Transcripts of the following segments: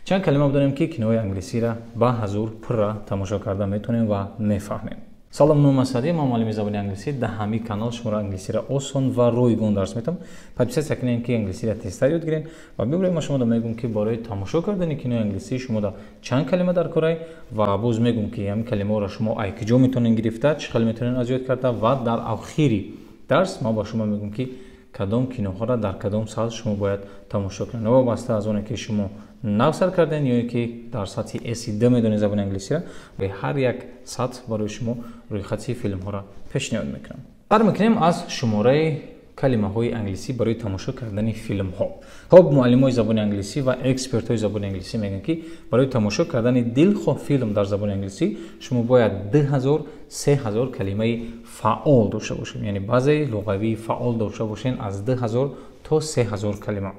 Чанд калима бидонем, ки кинои англисиро ба ҳазур пурра тамошо карда метавонем ва мефаҳмем. Салом, ном Асадӣ, ман муаллими забони англисӣ. Дар ҳамин канал шуморо англисиро осон ва ройгон дарс метавам. Подписаться кунем, ки англисиро тезтар ёд гирем. Ва бибурем, ман шуморо мегӯм, ки барои тамошо кардани кинои англисӣ шумода чанд калима дар корай, ва боз мегӯм, ки ҳамин калимаҳоро шумо ай куҷо метавонед гирифта, чӣ хел метавонед аз ёд карда. Ва дар охири дарс ман ба шумо мегӯм, ки кадом киноҳоро дар кадом сатҳ шумо бояд тамошо кунед, новобаста аз оне ки шумо нав сар кардем ё ки дар сатҳи C2 медонед забони англисиро. Ҳар як сатҳ барои шумо рӯйхати филмҳоро пешниҳод мекунам. Сар мекунем аз шумораи калимаҳои англисӣ барои тамошо кардани филмҳо. Хоб, муаллимои забони англисӣ ва экспертҳои забони англисӣ мегӯянд, ки барои тамошо кардани дилхоҳ филм дар забони англисӣ шумо бояд 2000, 3000 калимаи фаъол дошта бошед, яъне базаи луғавии фаъол дошта бошед аз 2000 то 3000 калима.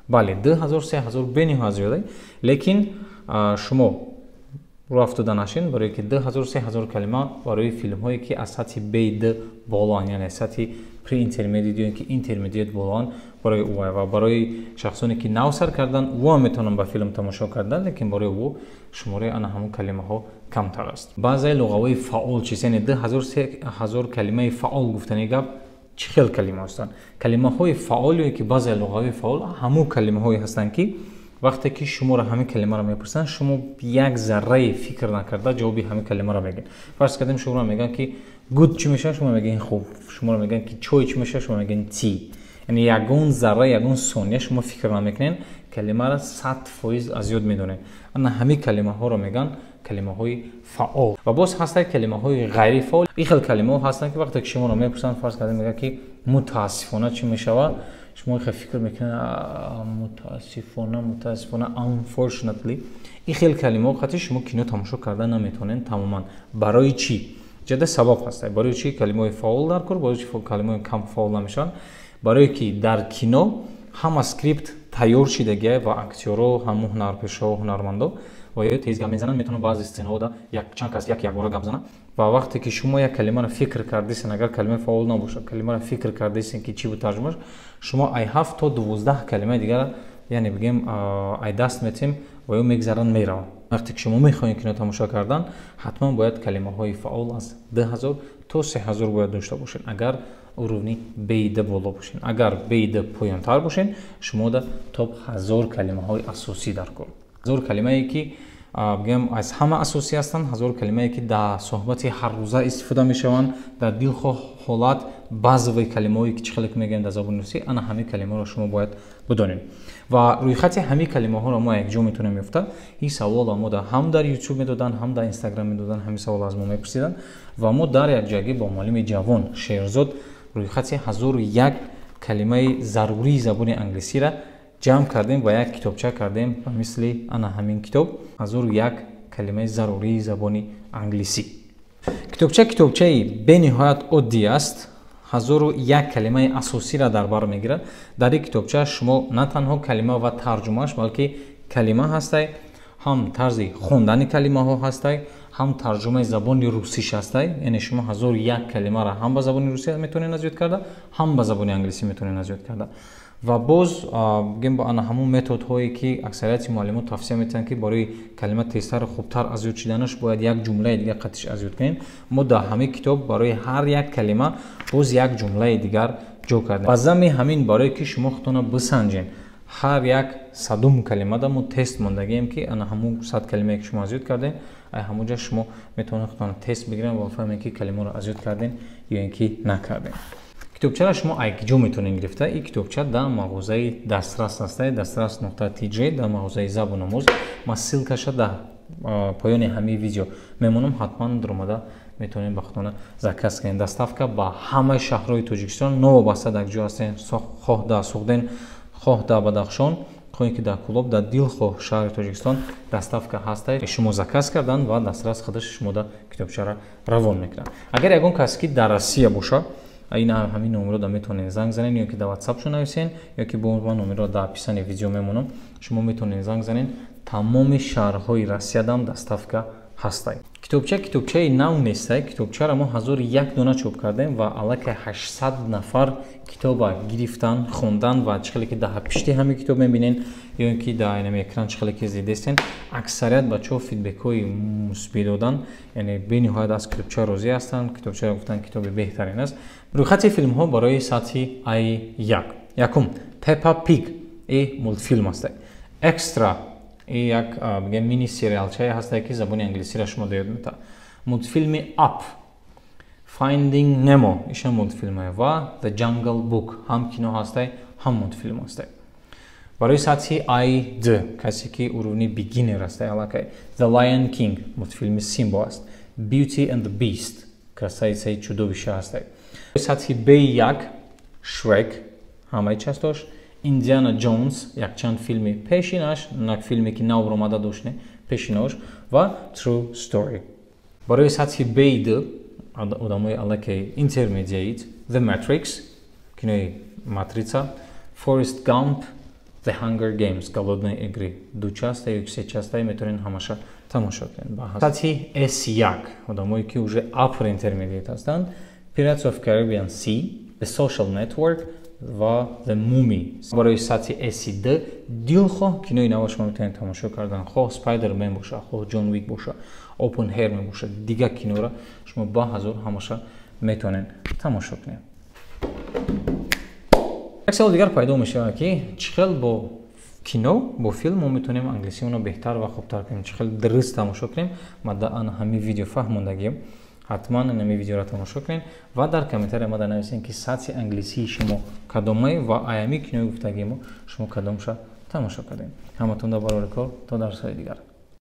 Бале, 2000, 3000 бениҳоят зиёда, лекин шумо рӯ афтода нашед, барое ки 2000, 3000 калима барои филмҳое, ки аз сатҳи B2 болоанд, яъне сатҳи pre-intermediate ё ки intermediate болоанд, барои ӯ. Ва барои шахсоне, ки нав сар кардан, ӯ метавонанд ба филм тамошо кардан, лекин барои ӯ шумораи ана ҳамон калимаҳо камтар аст. Баъзеи луғавии фаъол чист? Яъне 2000, 3000 калимаи фаъол гуфтани гап чӣ хел калима ҳастанд? Калимаҳои фаъол ё ки баъзеи луғавии фаъол ҳамон калимаҳое ҳастанд, ки вақте ки шуморо ҳамин калимаро мепурсанд, шумо як зарраи фикр накарда ҷавоби ҳамин калимаро мегӯед. Фарз кардем, шуморо мегӯянд, ки good чӣ мешавад, шумо мегӯед хуб. Шуморо мегӯянд, ки чой чӣ мешавад, шумо мегӯед tea. Яъне ягон зарра, ягон сония шумо фикр намекунед, калимаро 100% аз ёд медонед. Ана ҳамин калимаҳоро мегӯянд калимаҳои фаъол. Ва боз ҳастанд калимаҳои ғайрифаъол. Ин хел калимаҳо ҳастанд, ки вақте ки шуморо мепурсанд, фарз кардем, мегӯянд, ки мутаассифона чӣ мешавад, шумо хел фикр мекунед: мутаассифона, мутаассифона, unfortunately. Ин хел калимаҳо қати шумо кино тамошо карда наметавонед тамоман. Барои чӣ? Ҷада сабаб ҳаст, барои чӣ калимаҳои фаъол дар кор, барои чӣ калимаҳои кам фаъол намешаванд. Барое ки дар кино ҳама скрипт тайёр шидагия ва актёрҳо, ҳамун ҳунарпешаҳо, ҳунармандо ва ё тез гап мезананд, метавонанд баъзе сценаҳода як чанд кас як якбора гап зананд. Ва вақте ки шумо як калимаро фикр кардисен, агар калимаи фаъол набошад, калимаро фикр кардисен, ки чӣ буд тарҷумаш, шумо ай 7 то 12 калимаи дигара, яъне бигем, ай даст метем ва ё мегзаранд, мераванд. Вақте ки шумо мехоҳед кино тамошо кардан, ҳатман бояд калимаҳои фаъол аз 2000 то 3000 бояд дошта бошед, агар уровни B2 боло бошед. Агар B2 поёнтар бошед, шумода то 1000 калимаҳои асосӣ дар кор, 1000 калимае, ки бигӯям, аз ҳама асосӣ ҳастанд, 1000 калимае, ки дар суҳбати ҳаррӯза истифода мешаванд, дар дилхоҳ ҳолат, базовые калимаҳое, ки чӣ хеле ки мегӯем дар забони русӣ. Ана ҳамин калимаро шумо бояд бидонед. Ва рӯйхати ҳамин калимаҳоро мо якҷо метавонем ёфта. Ин саволро мо ҳам дар Ютуб медоданд, ҳам дар Инстаграм медоданд, ҳамин савол аз мо мепурсиданд. Ва мо дар якҷоягӣ бо муаллими ҷавон Шерзод рӯйхати 1001 калимаи зарурии забони англисиро ҷамъ кардем ва як китобча кардем, ба мисли ана ҳамин китоб, 1001 калимаи зарурии забони англисӣ. Китобча китобчаи бениҳоят оддӣ аст, 1001 калимаи асосиро дар бар мегирад. Дар ин китобча шумо на танҳо калима ва тарҷумааш, балки калима ҳастай, ҳам тарзи хондани калимаҳо ҳастай, ҳам тарҷумаи забони русиш ҳастай. Яъне шумо 1001 калимаро ҳам ба забони русия метавонед аз ёд карда, ҳам ба забони англисӣ метавонед аз ёд карда. Ва боз бигем, бо ана ҳамун методҳое, ки аксарияти муаллимон тавсия метиҳанд, ки барои калима тезтару хубтар аз ёд шиданаш бояд як ҷумлаи дигар қатиш аз ёд кунем, мо дар ҳамин китоб барои ҳар як калима боз як ҷумлаи дигар ҷо кардем. Ба зами ҳамин, барое ки шумо худтонро бисанҷед, ҳар як садум калимада мо тест мондагием, ки ана ҳамун 100 калимае, ки шумо аз ёд кардем, ай ҳамунҷа шумо метавонед худтонро тест бигиред ва фаҳмед, ки калимаро аз ёд кардем ё ин ки накардем. Китобчаро шумо ай куҷо метавонед гирифта? Ин китобча дар мағозаи Дастрас ҳаста, дастрас.tj, дар мағозаи Забономӯз. Ман ссылкаша дар поёни ҳамин видео мемонам, ҳатман дуромада метавонед ба худтона заказ кунед. Доставка ба ҳамаи шаҳрҳои Тоҷикистон, новобаста дар куҷо ҳастен, хоҳ дар Суғден, хоҳ дар Бадахшон, хоҳе ки дар Кӯлоб, дар дилхоҳ шаҳри Тоҷикистон доставка ҳаста. Шумо заказ кардан ва Дастрас худаш шумода китобчаро равон мекунад. Агар ягон касе ки дар Россия боша, ин ҳамин номеро да метавонед занг занед ё ки дар WhatsApp нависен, ё ки бо ман номеро дар описании видео мемонам, шумо метавонед занг занед. Тамоми шаҳрҳои Россиядам доставка ҳастай. Китобча китобчаи нав неста. Китобчаро мо 1001 дона чоп кардем ва аллакай 800 нафар китоба гирифтан, хондан ва чӣ хеле ки дар пишти ҳамин китоб мебинен ё ин ки дар инами экран чӣ хеле ки дидестен, аксарият бачаҳо фидбекҳои мусбӣ додан, яъне бениҳоят аз китобча розӣ ҳастанд. Китобчаро гуфтанд, китоби беҳтарин аст. Рӯйхати филмҳо барои сатҳи A1. Якум, Peppa Pig, и мультфилм аст. Экстра, и як, бигем, мини сериалчае ҳастае, ки забони англисиро шумо ёд метавад. Мультфилми Up, Finding Nemo, иша мультфилме, ва The Jungle Book ҳам кино ҳастай, ҳам мультфилм ҳастай. Барои сатҳи A2, касе ки уровни beginner ҳастай аллакай, The Lion King, мультфилми Симбо аст, Beauty and the Beast, Красавица и чудовище ҳастай. Сатҳи B1, Shrek, ҳамаи частош, Индиана Ҷонс, якчанд филми пешинаш, на филме ки нав омада дошт, не, пешинош, ва True Story. Барои сатҳи B2, одамои аллакай intermediate, The Matrix, кинои Матрица, Forrest Gump, The Hunger Games, Голодные игры. Ду часта ё се часта, метавонед ҳамаша тамошо кунед. Сатҳи S1, одамое ки уже upper intermediate ҳастанд, Pirates of Caribbean Sea, The Social Network ва The Mummy. Барои сатҳи S2 дилхоҳ кинои нава шумо метавонед тамошо кардан, хоҳ Spider-Man боша, хоҳ John Wick боша, Oppenheimer боша, дигар киноро шумо ба ҳазор ҳамаша метавонед тамошо кунед. Як савол дигар пайдо мешавад, ки чӣ хел бо кино, бо филм мо метавонем англисиро беҳтар ва хубтар кунем, чӣ хел дуруст тамошо кунем. Ма дар ана ҳамин видео фаҳмондагием. Ҳатман ҳамин видеоро тамошо кунед ва дар комментария мада нависем, ки сатҳи англисии шумо кадомае ва аями кинои гуфтагии мо шумо кадомша тамошо кардем. Ҳаматонда барори кор, то дарсҳои дигар.